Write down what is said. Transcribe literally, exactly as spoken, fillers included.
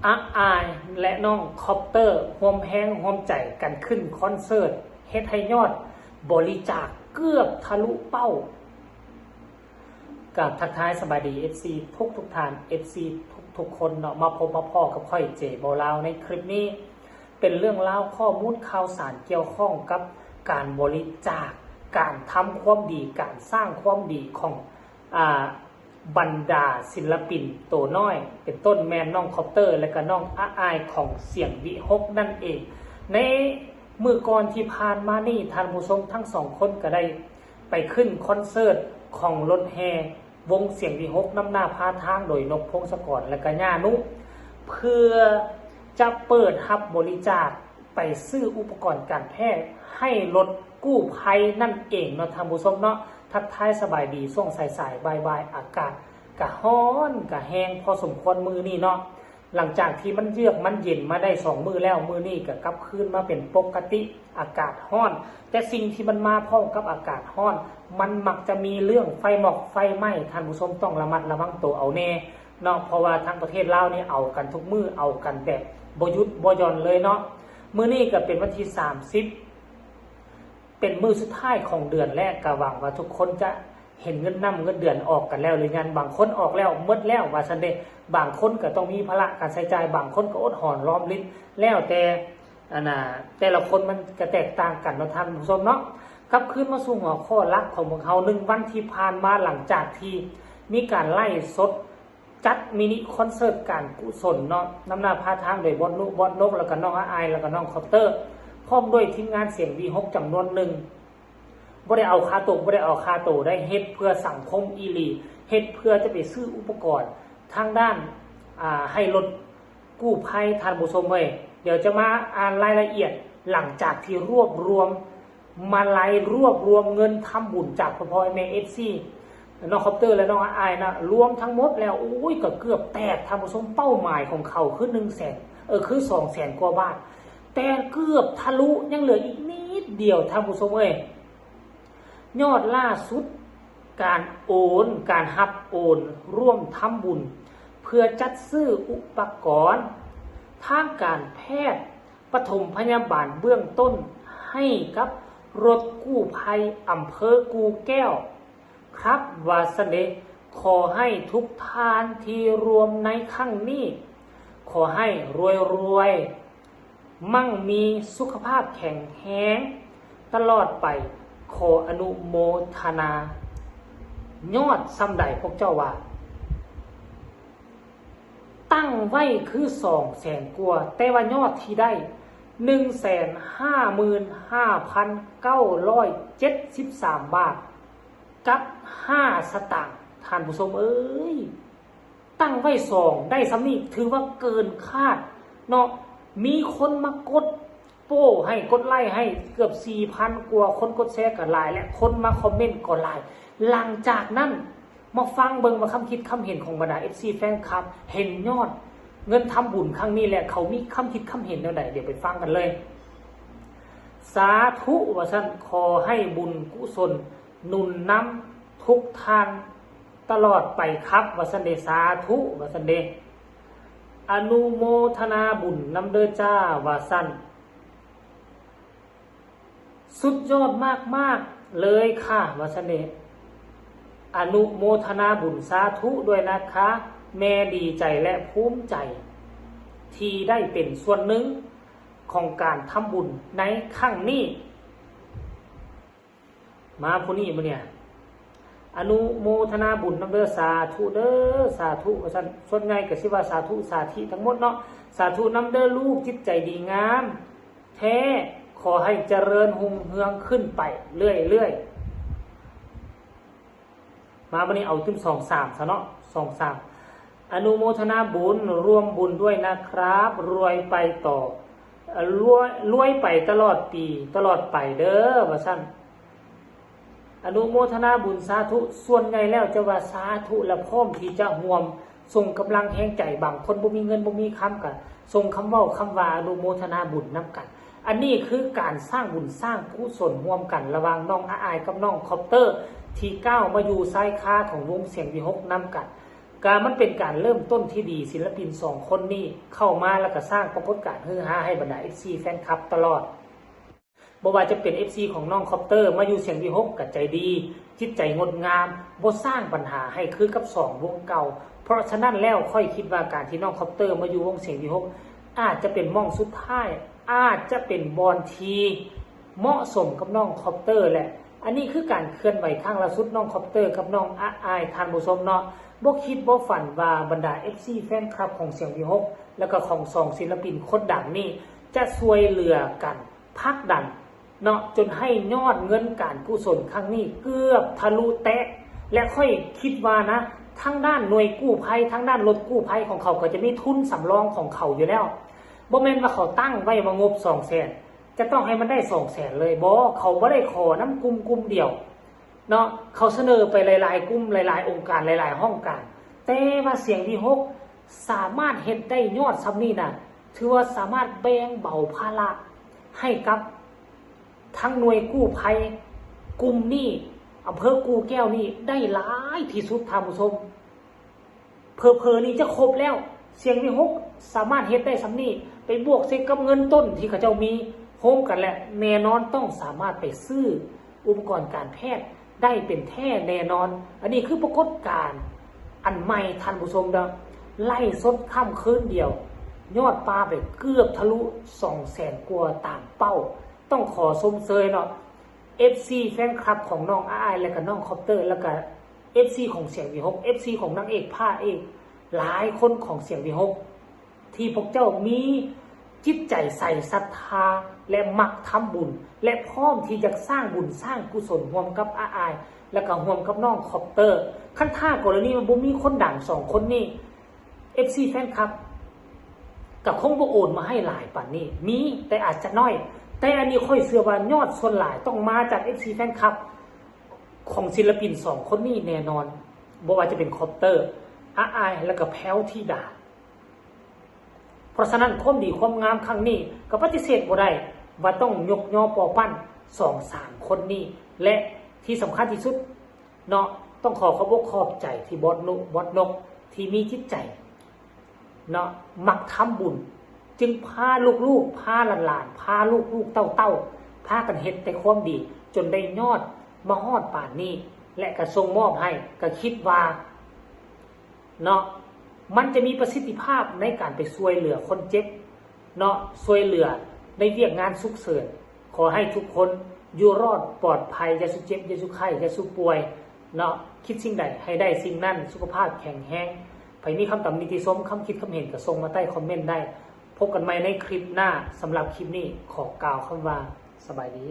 อาอายและน้องคอปเตอร์ร่วมแฮงร่วมใจกันขึ้นคอนเสิร์ต เฮ็ดให้ยอดบริจาคเกือบทะลุเป้า กับทักทายสบายดี เอฟซี ทุกทุกท่าน เอฟซี ทุกทุกคนเนาะ มาพบมาพ้อกับข้อยเจโบลาวในคลิปนี้ เป็นเรื่องราวข้อมูลข่าวสารเกี่ยวข้องกับการบริจาค การทำความดี การสร้างความดีของ อ่า บรรดาศิลปินตัวน้อย เป็นต้นแม่นน้องคอปเตอร์ และก็น้องอาอายของเสียงวิหกนั่นเอง ในมื้อก่อนที่ผ่านมานี่ท่านผู้ชมทั้งสองคนก็ได้ไปขึ้นคอนเสิร์ตของรถแห่วงเสียงวิหกนำหน้าพาทางโดยนกพงศกรและก็ย่านุ เพื่อจะเปิดฮับบริจาคไปซื้ออุปกรณ์การแพทย์ให้รถกู้ภัยนั่นเองเนาะท่านผู้ชมเนาะ ทักทายสบายดีช่วงสายๆบ่ายๆ อากาศกะฮ้อนกะแฮงพอสมควรมื้อนี้เนาะ หลังจากที่มันเยือกมันเย็นมาได้สองมื้อแล้ว มื้อนี้ก็กลับคืนมาเป็นปกติ อากาศฮ้อน แต่สิ่งที่มันมาพร้อมกับอากาศฮ้อน มันมักจะมีเรื่องไฟหมอกไฟไหม้ ท่านผู้ชมต้องระมัดระวังตัวเอาแน่เนาะ เพราะว่าทางประเทศลาวนี่เอากันทุกมื้อ เอากันแบบบ่หยุดบ่หย่อนเลยเนาะ มื้อนี้ก็เป็นวันที่สามสิบ เป็นมื้อสุดท้ายของเดือน และก็หวังว่าทุกคนจะเห็นเงินนำเงินเดือนออกกันแล้วหรือยัง บางคนออกแล้วหมดแล้วว่าซั่นเด้ บางคนก็ต้องมีภาระการใช้จ่าย บางคนก็อดหอนล้อมริด แล้วแต่ อันน่ะ แต่ละคนมันก็แตกต่างกันเนาะท่านผู้ชมเนาะ กลับคืนมาสู่หัวข้อหลักของพวกเรา หนึ่งวันที่ผ่านมาหลังจากที่มีการไลฟ์สดจัดมินิคอนเสิร์ตการกุศลเนาะ นำหน้าพาทางโดยบอสนุ บอสนก แล้วก็น้องอาอาย แล้วก็น้องคอปเตอร์ พร้อมด้วยทีมงานเสียงวิหกจำนวนหนึ่ง บ่ได้เอาค่าตัว บ่ได้เอาค่าตัวได้ เฮ็ดเพื่อสังคมอีหลี เฮ็ดเพื่อจะไปซื้ออุปกรณ์ทางด้าน อ่า ให้รถกู้ภัย ท่านผู้ชมเอ้ย เดี๋ยวจะมาอ่านรายละเอียดหลังจากที่รวบรวม มาไล่รวบรวมเงินทำบุญจากพ่อพ่อแม่เอฟซี น้องคอปเตอร์และน้องอาอายนะ รวมทั้งหมดแล้ว โอ้ย ก็เกือบแตก ท่านผู้ชม เป้าหมายของเขาคือหนึ่งแสน เออ คือสองแสนกว่าบาท แต่เกือบทะลุ ยังเหลืออีกนิดเดียว ท่านผู้ชมเอ้ย ยอดล่าสุด การโอน การฮับโอน ร่วมทำบุญ เพื่อจัดซื้ออุปกรณ์ ทางการแพทย์ ปฐมพยาบาลเบื้องต้น ให้กับรถกู้ภัยอำเภอกู่แก้ว ครับ ว่าซั่นเด้ ขอให้ทุกท่านที่ร่วมในครั้งนี้ ขอให้รวยๆ มั่งมีสุขภาพแข็งแรงตลอดไป ขออนุโมทนา ยอดส่ำใดพวกเจ้าว่า ตั้งไว้คือสองแสนกว่า แต่ว่ายอดที่ได้ หนึ่งแสนห้าหมื่นห้าพันเก้าร้อยเจ็ดสิบสามบาท กับห้าสตางค์ ท่านผู้ชมเอ้ย ตั้งไว้สอง ได้ส่ำนี้ถือว่าเกินคาดเนาะ มีคนมากดโป้ให้ กดไลค์ให้เกือบสี่พันกว่าคน กดแชร์ก็หลาย และคนมาคอมเมนต์ก็หลาย หลังจากนั้นมาฟังเบิ่งว่าคำคิดคำเห็นของบรรดาเอฟซีแฟนคลับ เห็นยอดเงินทำบุญครั้งนี้แล้ว เขามีคำคิดคำเห็นแนวใด เดี๋ยวไปฟังกันเลย สาธุ ว่าซั่น ขอให้บุญกุศลหนุนนำทุกท่านตลอดไปครับ ว่าซั่นเด้ สาธุ ว่าซั่นเด้ อนุโมทนาบุญนำเด้อจ้า ว่าซั่น สุดยอดมากๆเลยค่ะ ว่าซั่นเด้ อนุโมทนาบุญสาธุด้วยนะคะ แม่ดีใจและภูมิใจ ที่ได้เป็นส่วนหนึ่งของการทำบุญในครั้งนี้ มาผู้นี้มื้อเนี่ย อนุโมทนาบุญนำเด้อ สาธุเด้อ สาธุ ว่าซั่น ส่วนใหญ่ก็สิว่าสาธุสาธิทั้งหมดเนาะ สาธุนำเด้อลูก จิตใจดีงามแท้ ขอให้เจริญรุ่งเรืองขึ้นไปเรื่อยๆ มามื้อนี้เอาตึมสองสามซะเนาะ สองสาม อนุโมทนาบุญ ร่วมบุญด้วยนะครับ รวยไปต่อ เอ่อ รวย รวยไปตลอดปี ตลอดไปเด้อ ว่าซั่น อนุโมทนาบุญสาธุ ส่วนใหญ่แล้วจะว่าสาธุ และพร้อมที่จะร่วมส่งกำลังแฮงใจ บางคนบ่มีเงินบ่มีคำก็ส่งคำเว้าคำว่าอนุโมทนาบุญนำกัน อันนี้คือการสร้างบุญสร้างกุศลร่วมกันระหว่างน้องอาอายกับน้องคอปเตอร์ ที่ก้าวมาอยู่สายขาของวงเสียงวิหกนำกัน ก็มันเป็นการเริ่มต้นที่ดี ศิลปินสองคนนี้เข้ามาแล้วก็สร้างปรากฏการณ์ฮือฮาให้บรรดา เอฟซี แฟนคลับตลอด บ่ว่าจะเป็น เอฟซี ของน้องคอปเตอร์มาอยู่เสียงวีหกก็ใจดี จิตใจงดงาม บ่สร้างปัญหาให้คือกับสองวงเก่า เพราะฉะนั้นแล้วข้อยคิดว่าการที่น้องคอปเตอร์มาอยู่วงเสียงวีหกอาจจะเป็นหม่องสุดท้าย อาจจะเป็นบ่อนที่เหมาะสมกับน้องคอปเตอร์แหละ อันนี้คือการเคลื่อนไหวครั้งล่าสุดน้องคอปเตอร์กับน้องอาอาย ท่านผู้ชมเนาะ บ่คิดบ่ฝันว่าบรรดา เอฟซี แฟนคลับของเสียงวีหกแล้วก็ของสองศิลปินคนดังนี่จะช่วยเหลือกันผลักดันเนาะ จนให้ยอดเงินการกุศลครั้งนี้เกือบทะลุแตะ และข้อยคิดว่านะ ทางด้านหน่วยกู้ภัย ทางด้านรถกู้ภัยของเขาก็จะมีทุนสำรองของเขาอยู่แล้ว บ่แม่นว่าเขาตั้งไว้ว่างบสองแสน จะต้องให้มันได้สองแสนเลย บ่ เขาบ่ได้ขอนำกลุ่มกลุ่มเดียวเนาะ เขาเสนอไปหลายๆกลุ่ม หลายๆองค์การ หลายๆห้องการ แต่ว่าเสียงวีหกสามารถเฮ็ดได้ยอดส่ำนี้น่ะ ถือว่าสามารถแบ่งเบาภาระให้กับทั้งหน่วยกู้ภัยกลุ่มนี้ อำเภอกู่แก้วนี่ได้หลายที่สุด ท่านผู้ชม เผลอๆนี่จะครบแล้ว เสียงวีหกสามารถเฮ็ดได้ส่ำนี้ ไปบวกใส่กับเงินต้นที่เขาเจ้ามีโฮมกันแล้ว แน่นอนต้องสามารถไปซื้ออุปกรณ์การแพทย์ได้เป็นแท้แน่นอน อันนี้คือปรากฏการณ์อันใหม่ ท่านผู้ชมเด้อ ไลฟ์สดค่ำคืนเดียว ยอดปาไปเกือบทะลุสองแสนกว่าตามเป้า ต้องขอชมเชยเนาะ เอฟซี แฟนคลับของน้องอาอาย และก็น้องคอปเตอร์ แล้วก็ เอฟซี ของเสียงวีหก เอฟซี ของนางเอกพระเอกหลายคนของเสียงวีหก ที่พวกเจ้ามีจิตใจใส่ศรัทธา และมักทำบุญ และพร้อมที่จะสร้างบุญสร้างกุศลร่วมกับอาอาย และก็ร่วมกับน้องคอปเตอร์ คันถ้ากรณีว่าบ่มีคนดังสองคนนี้ เอฟซี แฟนคลับก็คงบ่โอนมาให้หลายปานนี้ มีแต่อาจจะน้อย แต่อันนี้ข้อยเชื่อว่ายอดส่วนหลายต้องมาจาก เอฟซี แฟนคลับของศิลปินสองคนนี้แน่นอน บ่ว่าจะเป็นคอปเตอร์ อาอาย และก็แพรวธิดา เพราะฉะนั้นความดีความงามครั้งนี้ก็ปฏิเสธบ่ได้ว่าต้องยกยอปอปั้นสองสามคนนี้ และที่สำคัญที่สุดเนาะ ต้องขอขอบอกขอบใจที่บอสนุ บอสนกที่มีจิตใจเนาะ มักทำบุญ จึงพาลูกๆ พาหลานๆ พาลูกๆ เต้าๆ พากันเฮ็ดแต่ความดี จนได้ยอดมาฮอดปานนี้ และก็ส่งมอบให้ ก็คิดว่าเนาะ มันจะมีประสิทธิภาพในการไปช่วยเหลือคนเจ็บเนาะ ช่วยเหลือในเวียกงานฉุกเฉิน ขอให้ทุกคนอยู่รอดปลอดภัย อย่าสุเจ็บ อย่าสุไข้ อย่าสุป่วยเนาะ คิดสิ่งใดให้ได้สิ่งนั้น สุขภาพแข็งแรง ไผมีคำตำหนิติชม คำคิดคำเห็นก็ส่งมาใต้คอมเมนต์ได้ พบกันใหม่ในคลิปหน้า สำหรับคลิปนี้ขอกล่าวคำว่าสบายดี